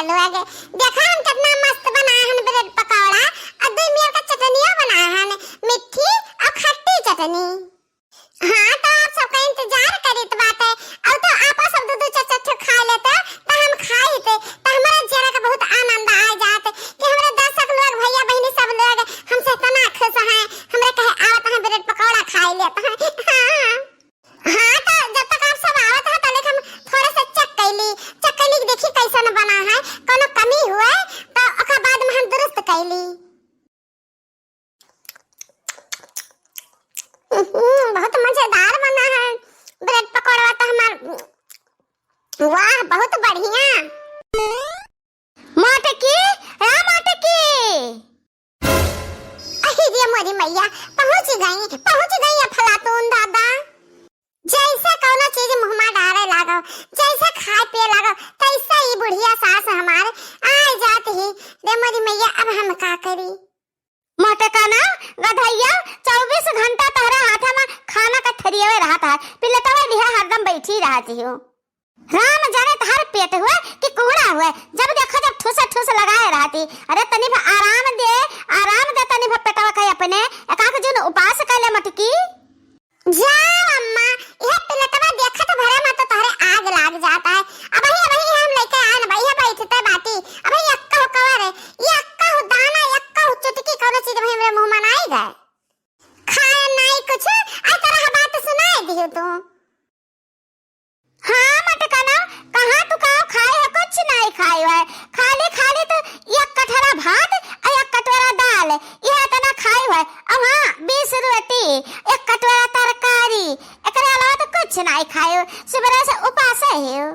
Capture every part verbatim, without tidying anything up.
लोग, देखा हम कितना मस्त बनाए हन ब्रेड पकौड़ा, और दो मेर का चटनिया बनाए हन, मीठी और खट्टी चटनी। हाँ, तो आप सबका इंतजार करीत बाटे, और तो आपा सब दू दू चार चार ठो खा लेते, तो हम खाइत, तो हमारा जियरा का बहुत आनंद आ जात कि हमारे दर्शक लोग, भैया बहिनी सब लोग हमसे इतना खुश हैं, हमरे कहे आवत हैं ब्रेड पकौड़ा खाई लेत हैं। हाँ। हाँ, तो जब तक आप सब आवत है, तले हम थोड़ा सा check कैली, check कैली कि देखी कैसन बना है, कोनो कमी हुए, तो ओकर बाद में हम दुरुस्त कैली। हम्म, बहुत मजेदार बना है ब्रेड पकौड़ा तो हमार, वाह, बहुत बढ़िया। मोटकी, ए मोटकी। अहि रे मोरी मैया, पहुँच गई, पहुँच गई अफलातून दादा। जैसे कौनो चीज मुँह में डारे लागो, जैसे खाए पिए लागो, तैसे ही बुढ़िया सास हमारे आ जात ही। रे मोरी मैया, अब हम का करी? मोटकना, गधैया, चउबीस घंटा तहरे हाथ में खाना का थरियवे रहत है, पिलेटवे लिहे हरदम बैठी रहत ही हो। राम जाने तहार पेट हुए कि कुंगड़ा हुए, जब देखो जब ठूस ठूस लगाए रहती। अरे तनी भा आराम दे, आराम दे तनी भा पेटवा के अपने, एकाक जून उपास कैले मोटकी। जा अम्मा, यह पिलेटवा देखत भरे में तो तोहरे आग लाग जाता है। अबही, अबही हम लेके आए न, भैया बैठते बाटी, अबही यक्का कवर है, यक्का दाना, यक्का चुटकी कौनो चीज में हमरे मुँह में नाई गए। खाए नाई कुछ, आ तरह बात सुनाए दियो तू। हाँ मोटकना, कहाँ तू का खाए है? कुछ नाई खाए है, खाली, खाली तो एक कटोरा भात और एक कटोरा दाल, यह इतना खाए है। और हाँ, बीस रोटी, एक कटोरा तरकारी, एकरे अलावा तो कुछ नाई खाए हो, सुबह से उपास है हो।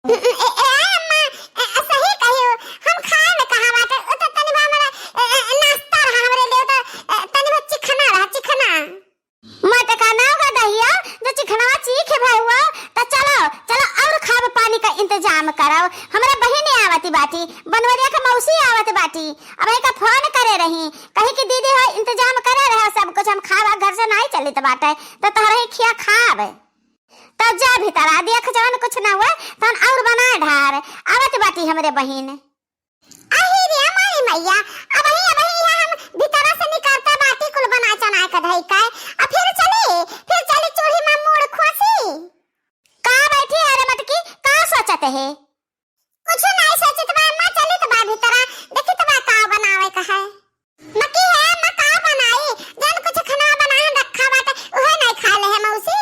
ए, ए, ए, अम्मा, ए, ए, सही कहियो, हम खाए में कहाँ बाटे, उ तो तनी भा हमारा, ए, ए, नाश्ता रहा हमरे लिए, तो, ए, तनी भा चिखना रहा, चिखना। मोटकना गधैया, जो चिखनवा चीख भए हुआ, तो चलो, चलो और खाब पानी का इंतजाम करो। हमरे बहिन आवत बाटी, बनवरिया के मौसी आवत बाटी। अब एका फोन करे रही, कही कि दीदी हो इंतजाम करे रहे सब कुछ, हम खाब घर से नाई चलित बाटे, तो तोहरे ही खिया खाब। तब जा भीतर आ, देख जवन कुछ ना हुआ, तवन और बनाए ढार। आवत बाटी हमरे बहिन। अहि रे मोरी मैया, अबही, अबही यहाँ हम भीतरा से निकलता बाटी कुल बना चना के धई के। आ फिर चली, फिर चली चूल्ही में मूड़ खोसी। का बैठी है रे मटकी, का सोचत है? कुछ नहीं सोचित बा अम्मा, चलित बा भीतरा, देखित बा का बनावे का है। मकी है, अम्मा का बनाई, जन कुछ खाना बनाए रखा बाटे, उहे नहीं खा ले है मौसी।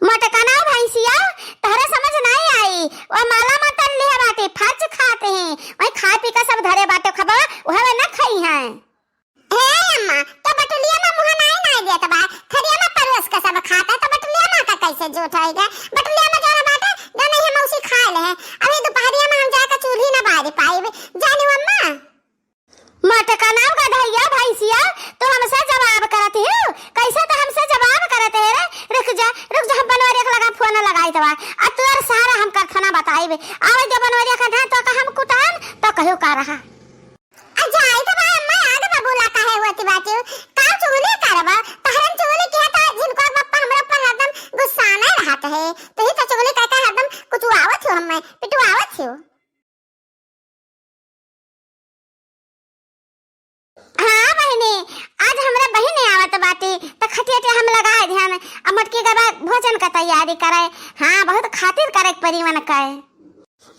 मोटकना भैंसिया, तहरे समझ नहीं आई, वह माला मटन लिहे बाटे, फर्ज खाते हैं, वही खा पी के सब धरे बाटे खबा, उहे वे न खाई हैं। हे अम्मा, तो बटुलिया में मुँह नहीं, नहीं देत बा, थरिया में परोस के सब खाता, तो बटुलिया में का कैसे जूठ होई गए? बटुलिया में जौन बाटे, जौन ही मौसी खा ले हैं। अभी दोपहरिया में हम जाके चूल्ही न बारी पाइब, जानी अम्मा। मोटकना गधैया भैंसिया, तू हमसे जवाब करत हियो? कैसे तो हमसे जवाब करत है रे? रुक जा, रुक जा, हम बनवरिया के लगा फोन लगाई तबा। आ तोर सारा हम करथना बताइबे। आवे दे बनवरिया का ना तो का हम कुटान, तो कहियो का रहा। आ जाई तबा अम्मा, आग बबूला काहे होती बाटी? का चुगली करबा? तहरन चुगली किया था जिनको बप्पा हमरा पर हरदम गुस्सा नहीं रहत है। तो ही तो चुगली करके हरदम कुचुआवत हो हमें, पिटुआवत हो। हाँ बहिनी, आज हमरा बहिनी आवत बाटी, त खटिया हम लगाए ध्यान, आ मोटकी के बाद भोजन का तैयारी करे। हाँ, बहुत खातिर करे के परी उनका।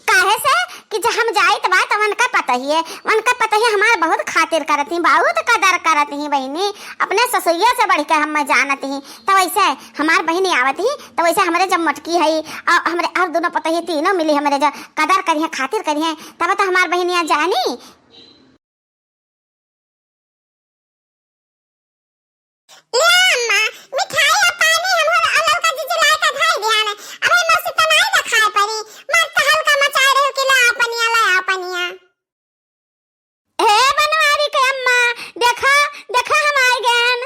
काहे से कि जब हम जाइत बा त उनका पतहिए, उनका पतहिए हमार बहुत खातिर करत ही, बहुत कदर करत ही बहिनी, अपने ससुरिया से बढ़ के हम जानत ही। त वैसे हमार बहिनी आवत ही, त वैसे हमरे जब मोटकी है और हमरे और दोनों पतहिए तीनों मिली हमरे जब कदर करिए, खातिर करिए, तब तो हमार बहिनिया जानी। ले अम्मा, मिठाई आ पानी हम हो ललका जीजी लाए का धई दिया ने। अबे मौसी त नाई ना खाए परी। मत तो हल्का मचाए रहो कि ला पनिया, ला पनिया। हे बनवारी के अम्मा, देखा, देखा हम आए गएन।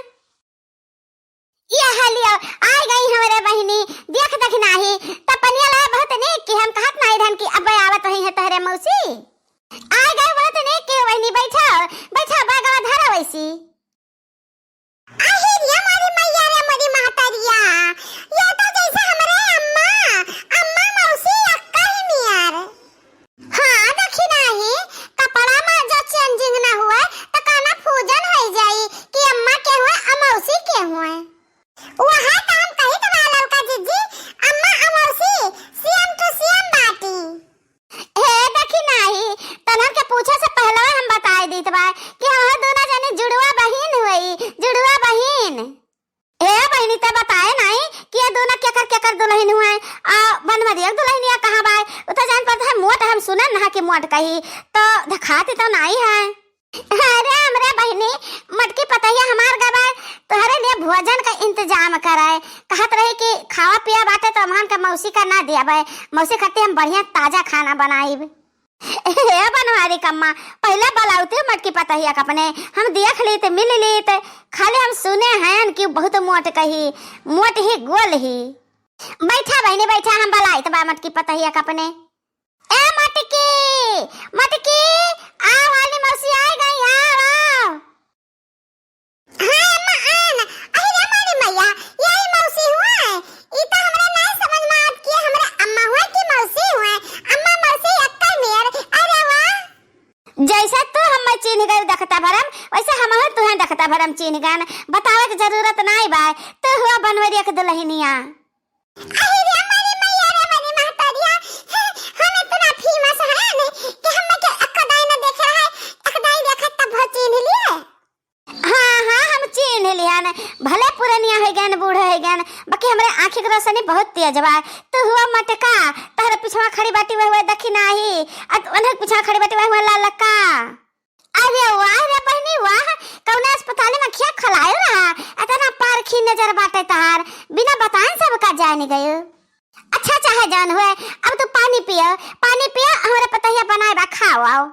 ये है लियो, आए गई हमरे बहिनी, देख देख नाही, त पनिया लाए बहुत नीक कि हम कहत नाही रहन कि अब आवत होई है तोहरे मौसी। आए गए बहुत नीक के बहिनी, बैठा, बैठा, बागवा धरा वैसी। अहि रे मोरी मैया रे मोरी महतरिया, ये तो जैसे हमरे अम्मा, अम्मा मौसी अक्का ही नियर। हाँ, देखी हम सुनन ना कि मोटकही, तो देखात तो नाई है। अरे हमरे बहिनी, मोटकी पतहिया हमार गबे तोहरे लिए भोजन का इंतजाम करे, कहत रही कि खावा पिया बाटे तो हमहन के मौसी का ना दियाबे, मौसी खातिर हम बढ़िया ताजा खाना बनाइब। हे बनवारी कम्मा, पहिले बलाउती मोटकी पतहिया का अपने, हम देख लीत, मिल लीत, खाली हम सुने हैं कि बहुत मोटकही, मोट ही गोल ही। बैठा बहिनी बैठा, हम बलाइत बा मोटकी पतहिया का अपने। ए मटकी, मटकी, आओ वाली मौसी आ गई, आओ, आओ। हाँ अम्मा, आन। अरे रे मोरी मैया, यही मौसी हुए? ई तो हमरा नाय समझ में आवत कि हमरा अम्मा हुए कि मौसी हुए। अम्मा मौसी एक्कै मेर। अरे वाह। जैसे तू हमें चीन्ह गई देखता भरम, वैसे हम तुहें देखता भरम चीन्ह गन। बतावे के जरूरत नाय बा, तू हुआ बनवरिया के दुल्हनिया। अरे रे मोरी मैया रे मोरी महतरिया, हम इतना फेमस हैं कि हम के एक दाई न देखे रहे, एक दाई देखा तब वो चीन्ह लिए। हाँ, हाँ, हम चीन्ह लिहन, भले पुरनिया हो गए, बूढ़ हो गए, बाकी हमरे आँखी के रोशनी बहुत तेज बा। तू हुआ मटका, तहरे पिछवा खड़ी बाटी वह हुआ देखी नाही, अत उन्हें पिछवा खड़ी बाटी वह हुआ ललका। अरे वाह रे बहिनी वाह, कौने अस्पताल में खिया खलायो रहा, इतना पारखी नजर बाटे तहार, बिना बताए सब का जान गयो। अच्छा चाहे जान हुए, अब तू पानी पियो, पानी पियो, हमरे पतहिया बनाए बा, खाओ आओ।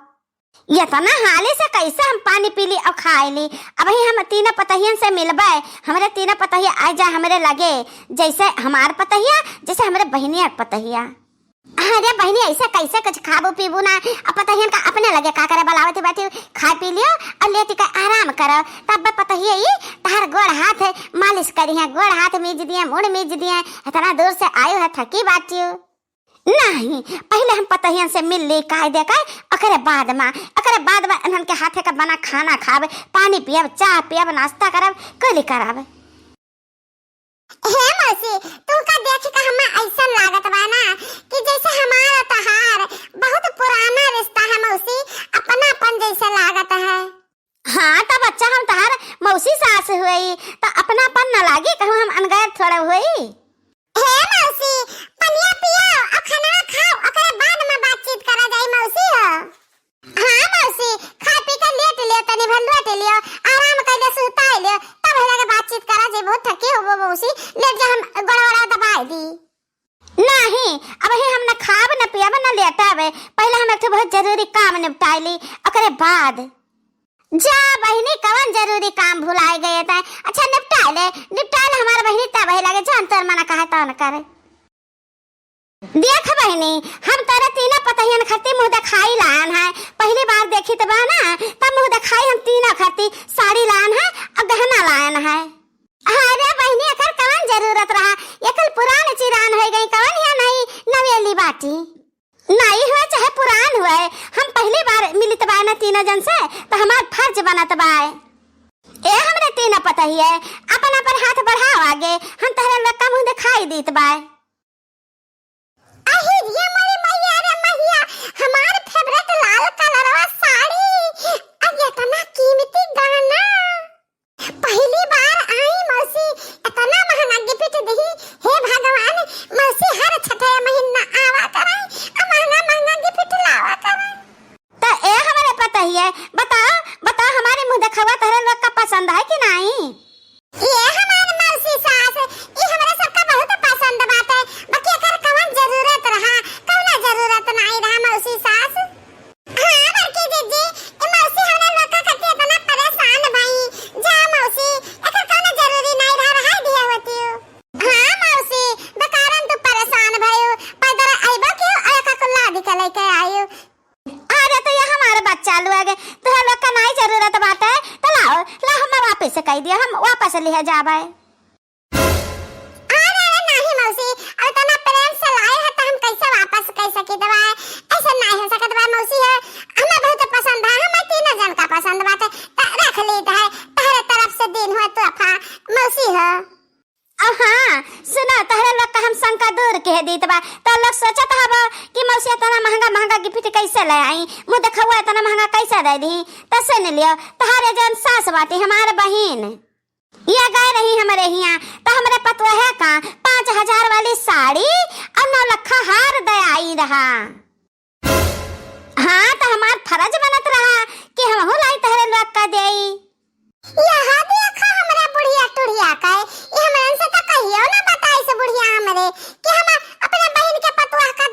इतना हाली से कैसे हम पानी पी ली और खाए ली? अब ही हम तीनों पतहियन से मिलबे, हमरे तीनों पतहिया आ जा हमरे लगे, जैसे हमार पतहिया, जैसे हमरे बहिनिया के पतहिया। अरे बहिनी, ऐसे कैसे कुछ खाबू पीबू ना? अब पतहियन का अपने लगे का करे, बलावत ही बैठी, खा पी लियो और लेटी के आराम करो। तब पतहिया ई तहार गोड़ हाथ मालिश करी है, गोड़ हाथ मीज दिए, मुड़ मीज दिए, इतना दूर से आयो है, थकी बाटियो। नहीं, पहिले हम पतहियन से मिल ली, कायदे का, ओकरे बाद में, ओकरे बाद में इन्हन के हाथे का बना खाना खाब, पानी पियब, चाह पियब, नाश्ता करब, कुल करब। हे मौसी, तुमका देख के हमें ऐसा लागत बा ना कि जैसे हमारा तहार बहुत पुराना रिश्ता है मौसी, अपनापन जैसे लागत है। हाँ, तब अच्छा हम तहार मौसी सास हुई, तो अपनापन न लागी, कहूँ हम अनगैर थोड़ा हुई। हे मौसी, पनिया पियो और खाना खाओ, ओकरे बाद में बातचीत करा जाई मौसी हो। हाँ मौसी, खा पी के लेट लियो, तनी भर लेट लियो, आराम कर ले, सुताई लियो, तब हम लगे बातचीत करा जाई। बहुत थके हो वो मौसी, लेट जा, हम गोड़ा वोड़ा दबाई दी। नहीं, अब ही हम न खाब, न पियब, न लेटब, पहले हम एक ठो बहुत जरूरी काम निपटाई ली, ओकरे बाद। जा बहिनी, कवन जरूरी काम भुलाए गए तै? अच्छा निपटा ले, निपटा ले हमार बहिनी, तब ही लगे जौन तोर मना कहे तौन करे। देख बहिनी, हम तोरे तीनों पतहियन खातिर मुँह देखाई लान है, पहली बार देखी त बा ना, तब मुँह देखाई हम तीनों खातिर साड़ी लान है और गहना लान है। अरे बहिनी, एकर कवन जरूरत रहा, ये कुल पुरान चिरान हो गई, कवन या नई नवेली बाटी। नई हुए चाहे पुरान हुए, हम पहली बार मिलित बाय ना तीनों जन से, तो हमार फर्ज बनत बाय। ए हमरे तीनों पतहिए, अपन अपन हाथ बढ़ाओ आगे, हम तहरे लोग का मुँह दिखाई दीत बाय। अही रे मोरी मैया रे मैया, हमार फेवरेट लाल कलरवा साड़ी, अब इतना कीमती गहना। पहली बार आई मौसी, इतना महंगा गिफ्ट दही। हे भगवान, मौसी हर छठे महीना आवा करे, आ महंगा महंगा गिफ्ट लावा करे। त ए हमरे पतहिए, बताओ, बताओ हमारे मुँह देखवा तहरे लोग का पसंद है कि नाई? ये हमार मौसी सास, ई हमरे सबका बहुत पसंद बाटे, बाकी एकर कवन जरूरत रहा, कौना जरूरत नाई रहा मौसी सास। हाँ बड़की जीजी, ई मौसी हमरा लोग का खातिर इतना परेशान भई। जा मौसी, एकर कौनो जरूरी नाई रहा, रहाई दिया होती। हाँ मौसी, बेकारन तू परेशान भई, पैदल आइबो क्यों, और एका कुल्ला दिखे लेके आयु। अरे तो ये हमारे बच्चा लोग, तोहरे लोग का नाई जरूरत बाटे, तो लाओ, ला हम वापस कह दिया, हम वापस लिहे जाबे। अरे, अरे, नाही मौसी, अब इतना प्रेम से लाए है तो हम कैसे वापस कह सकी दवाई? ऐसे नाही हो सकत बा मौसी हो, हमें बहुत पसंद है, हमें तीनों जन का पसंद बाटे, त रख ली है, तहरे तरफ से दिन हुआ तोहफा मौसी हो। अब हाँ, सुनो, तहरे लोग का हम शंका दूर कह दीत बा, तो लोग सोचत हबो कि मौसी इतना महंगा महंगा गिफ्ट कैसे ले आई, मुँह देखवा इतना महंगा कैसे दे दी, तो सुन लियो, तहरे जौन सास बाटी हमार बहिन, ये गए रही हमरे हियाँ, त हमरे पतोहे का पाँच हजार वाली साड़ी और नौ लखा हार दे आई रहा। हमार फर्ज बनत रहा कि हमहू लाई तहरे लोग का देई। यहाँ देखा हमरा बुढ़िया टुढ़िया का, ये हमरन से तो कहियो ना बताइस बुढ़िया हमरे कि हम अपने बहिन के पतोह का